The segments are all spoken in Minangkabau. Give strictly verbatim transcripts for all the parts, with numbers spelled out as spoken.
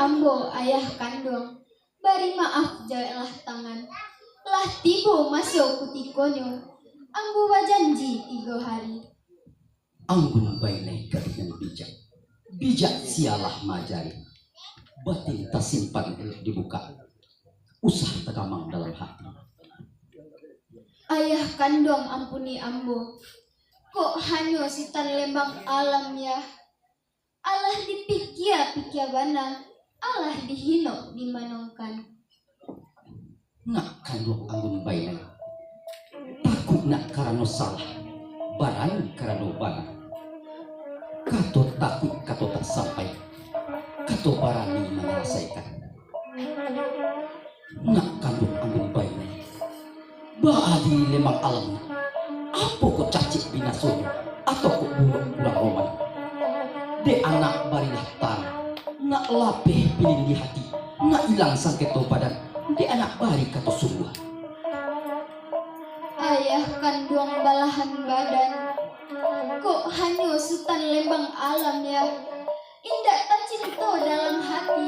Ambo, ayah kanduang, bari maaf jaweklah tangan. Lah tibo maso kutikonyo, ambo bajanji tigo hari. Anggun Bainai gadih nan bijak. Bijak sialah maajari. Batin tasimpan elok dibukak. Usah tagamang dalam hati. Ayah kanduang, ampuni ambo. Kok hanyo Sutan Lembang Alam, yah? Alah dipikia-pikia bana, alah dihino dimanongkan. Nak kanduang Anggun Bainai, takuik nak karano salah, barani karano bana. Kato takuik, kato tak sampai, kato barani manyalasaikan. Nak kanduang Anggun Bainai, baa di Lembang Alam, apo kok cacik binasonyo, atau kok buruak kurang roman? Dek anak barilah tarang, nak lapeh pilin di hati, nak ilang sangketo badan, dek anak bari kato sungguah. Ayah kanduang balahan badan, kok hanyo Sutan Lembang Alam, yah? Indak tacinto dalam hati,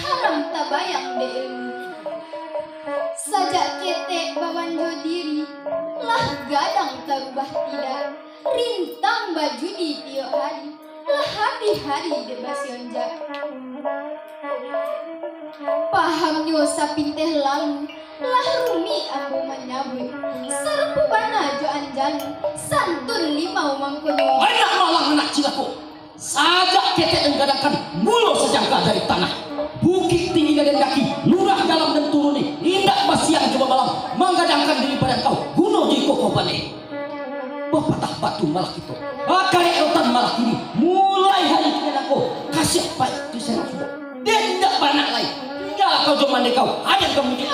haram tabayang dek ilmu. Sajak ketek bamanjo diri, lah gadang tarubah tidak. Rintang bajudi tiok hari, lah habih hari dek basionjak. Pahamnyo sapinteh lalu, lah rumik ambo manyabuik. Sarupo bana jo anjalu, santun limau mangkonyo. Anak malang, anak cilako! Sajak ketek den gadangkan, mulo sajangka dari tanah. Bukik tinggi nan den daki, lurah dalam den turuni, indak basiang jo bamalam, manggadangkan diri badan kau, guno jo iko kau pandai. Bapatah batu malah kito, bakarek rotan malah kini. Mulai hari kini nangko, kasiah paik tu sanak sudah. Den indak baranak lai. Tinggalah kau jo mandai kau, aden kau mungkin.